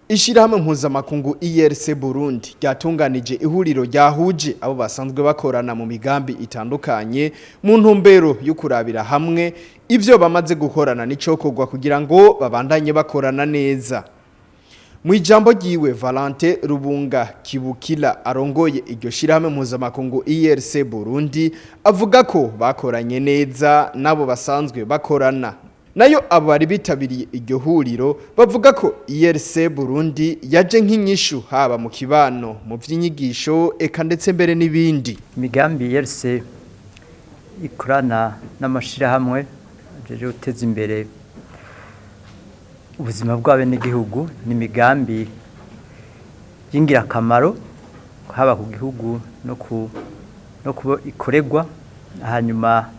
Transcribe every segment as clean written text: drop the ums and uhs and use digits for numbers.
Ishirahamwe mpuzamakungu IRC Burundi ryatunganije ihuriro ryahuje abo basanzwe bakorana mu migambi itandukanye mu ntumbero yo kurabira hamwe ivyo bamaze gukorana n'icokorwa kugira ngo babandanye bakorana neza. Mu ijambo ryiwe, Valente Rubunga Kibukila arongoye iryo shirahamwe mpuzamakungu IRC Burundi avuga ko bakoranye neza nabo basanzwe bakorana. Nayo abari bitabiriye iryo huriro bavuga ko IRC Burundi yaje nk'inyishu haba mu kibano, mu vy'inyigisho, eka ndetse mbere n'ibindi. Imigambi IRC ikorana n'amashirahamwe ajeje guteza imbere ubuzima bw'abenegihugu ni imigambi y'ingirakamaro haba ku gihugu no kubo ikoregwa. Hanyuma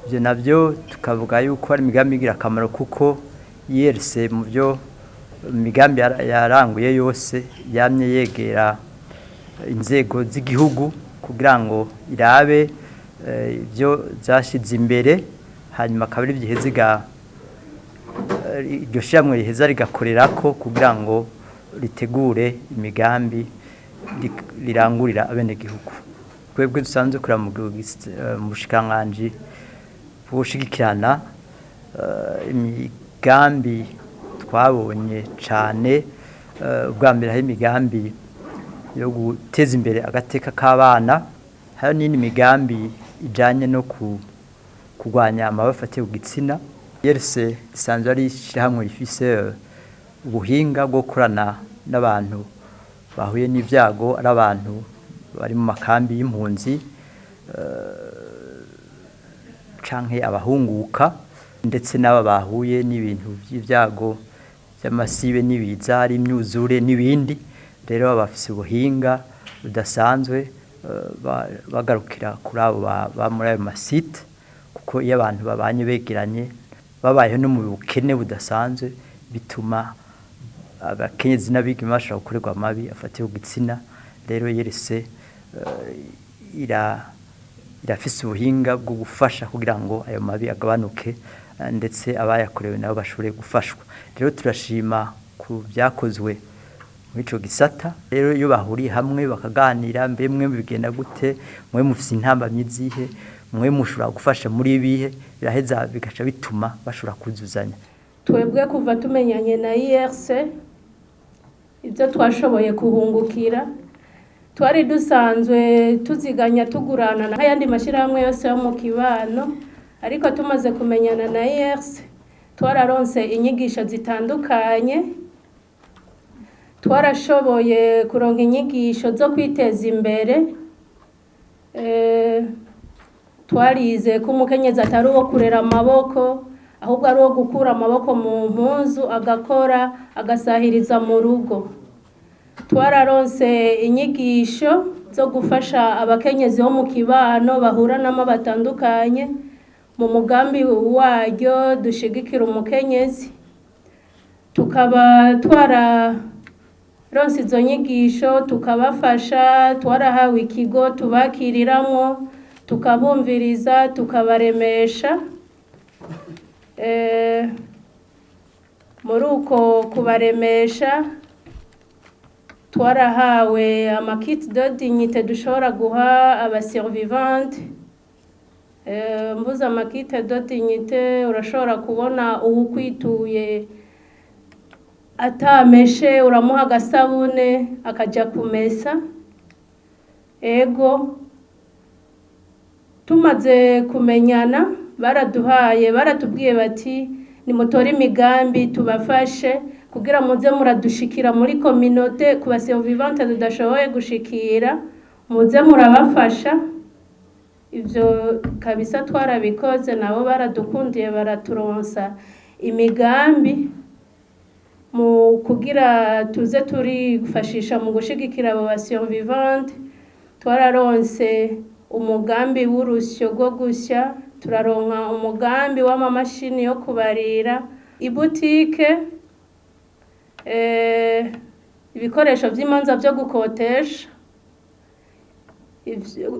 ibyo nabyo tukavuga yuko ari imigambi y'ingirakamaro kuko IRC mu byo imigambi yaranguye yose yamye yegera inzego z'igihugu kugira ngo irabe ibyo zashize imbere, hanyuma akaba ari byo iryo shyirahamwe riheza rigakorerako kugira ngo ritegure imigambi rirangurira abenegihugu. Twebwe dusanzwe kurera mu bushikiranganji bwo imigambi twabonye cyane, ubwa mbere hari imigambi yo guteza imbere agateka k'abana, hari n'indi migambi ijyanye no kurwanya amabi afatiye ku gitsina. IRC isanzwe ari ishyirahamwe rifise ubuhinga bwo gukorana n'abantu bahuye n'ibyago, ari abantu bari mu makambi y'impunzi canke abahunguka, ndetse n'aba bahuye n'ibintu by'ibyago by'amasibe n'ibiza, ari imyuzure n'ibindi. Rero bafise ubuhinga budasanzwe, bagarukira kuri abo ba muri ayo masite, kuko iyo abantu babanye begeranye, babayeho no mu bukene budasanzwe, bituma abakenyezi n'abigeme bashobora gukorerwa amabi afatiye ku gitsina. Rero IRC irafise ubuhinga bwo gufasha kugira ngo ayo mabi agabanuke, ndetse abayakorewe nabo bashobore gufashwa. Rero turashima ku byakozwe muri ico gisata. Rero iyo bahuriye hamwe bakaganira: mbe mwe bigenda gute, mwe mufise intambamyi zihe, mwe mushobora gufasha muri ibihe, biraheza bigaca bituma bashobora kuzuzanya. Twebwe kuva tumenyanye na IRC, ibyo twashoboye kuhungukira, twari dusanzwe tuziganya, tugurana n'ayandi mashyirahamwe yose yo mu kibano, ariko tumaze kumenyana na IRC twararonse inyigisho zitandukanye. Twarashoboye kuronka inyigisho zo kwiteza imbere. Twarize ko umukenyezi atari uwo kurera amaboko, ahubwo ari uwo gukura amaboko mu mpuzu, agakora, agasahiriza mu rugo. Twararonse inyigisho zo gufasha abakenyezi bo mu kibano bahura n'ama batandukanye mu mugambi waryo Dushigikira Umukenyezi. Tukaba twararonse izo nyigisho, tukabafasha. Twarahawe ikigo tubakiriramwo, tukabumviriza, tukabaremesha. Muri uko kubaremesha twarahawe ama kits de dignité dushobora guha aba survivantes. Mvuze ama kits de dignité, urashobora kubona uwukwituye atameshe, uramuha agasabune akaja kumesa. Ego, tumaze kumenyana baraduhaye, baratubwiye bati: "Nimutore imigambi tubafashe kugira muze muradushikira muri communauté, ku ba survivantes tudashoboye gushikira muze murabafasha." Ivyo kabisa twarabikoze, nabo baradukundiye, baraturonsa imigambi mu kugira tuze turifashisha mu gushigikira abo ba survivantes. Twararonse umugambi w'urusyo rwo gusya, turaronka umugambi w'amamashini yo kubarira, ibutike, ibikoresho vy'imanza vyo gukotesha,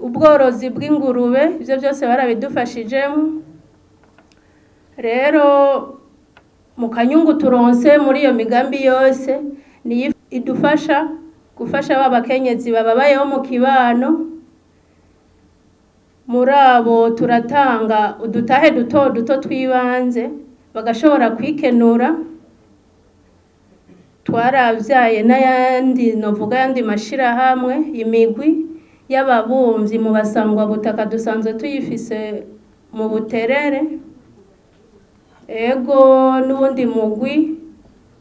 ubworozi bw'ingurube. Ivyo byose barabidufashijemo. Rero mu kanyungu turonse muri iyo migambi yose ni Niyo idufasha gufasha ba bakenyezi bababayeho mu kibano. Muri abo turatanga udutahe duto duto tw'ibanze bagashobora kwikenura. Twaravyaye n'ayandi, novuga ayandi mashirahamwe, imigwi y'ababumvyi mu basangwabutaka dusanzwe tuyifise mu Buterere. Ego, n'uwundi mugwi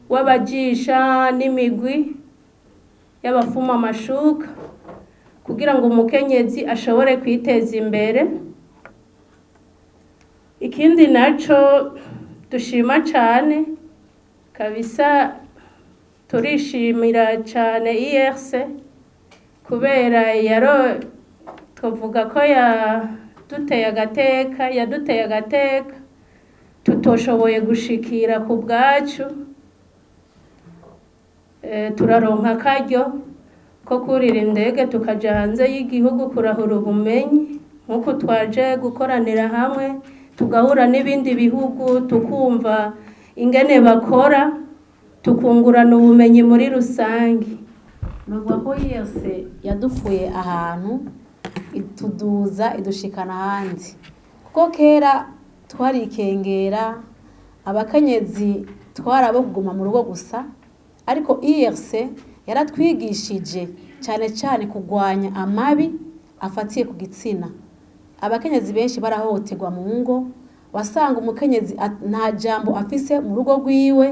w'abajisha n'imigwi y'abafuma amashuka kugira ngo umukenyezi ashobore kwiteza imbere. Ikindi naco dushima cane kabisa, turishimira cane IRC kubera yaro twavuga ko yaduteye agateka, yaduteye agateka tutoshoboye gushikira ku bwacu. Turaronka akaryo ko kurira indege tukaja hanze y'igihugu kurahura ubumenyi, nk'uko twaje gukoranira hamwe tugahura n'ibindi bihugu, tukumva ingene bakora, tukungurana ubumenyi muri rusange. Nuvuga ko IRC yadukuye ahantu ituduza idushikana ahandi, kuko kera twarikengera, abakenyezi twarabo kuguma mu rugo gusa. Ariko IRC yaratwigishije cyane cyane kurwanya amabi afatiye ku gitsina. Abakenyezi benshi barahohoterwa mu ngo, wasanga umukenyezi nta jambo afise mu rugo rwiwe,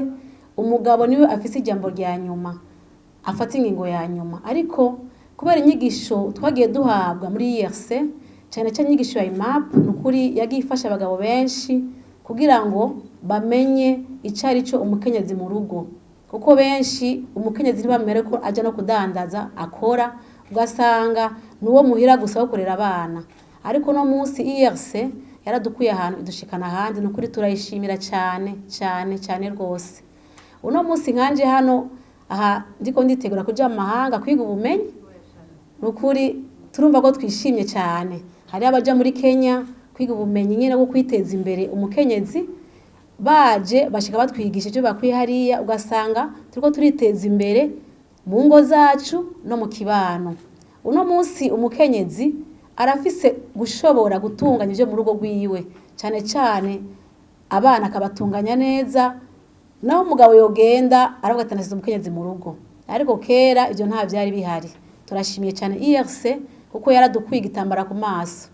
umugabo niwe afise ijambo rya nyuma, afata ingingo ya nyuma. Ariko kubera inyigisho twagiye duhabwa muri IRC, cyane cyane inyigisho ya IMAP, ni ukuri yagiye ifasha abagabo benshi kugira ngo bamenye icyo ari cyo umukenyezi mu rugo, kuko benshi umukenyezi ntibamere ko ajya no kudandaza akora, ugasanga ni uwo muhira gusa wo kurera abana. Ariko no munsi IRC yaradukuye ahantu idushikana ahandi, ni ukuri turayishimira cyane cyane cyane rwose. Uno munsi nkanje hano aha ndiko nditegura kuja mu mahanga kwiga ubumenyi, ni ukuri turumva ko twishimye cyane. Hari abaja muri Kenya kwiga ubumenyi nyine bwo kwiteza imbere umukenyezi, baje bashika batwigisha icyo bakwiye hariya, ugasanga turiko turiteza imbere mu ngo zacu no mu kibano. Uno munsi umukenyezi arafise gushobora gutunganya ibyo mu rugo rwiwe, cyane cyane abana akabatunganya neza, naho umugabo yogenda aravuga ati nasize umukenyezi mu rugo. Ariko kera ibyo nta byari bihari. Turashimiye cyane IRC kuko yaradukuye igitambara ku maso.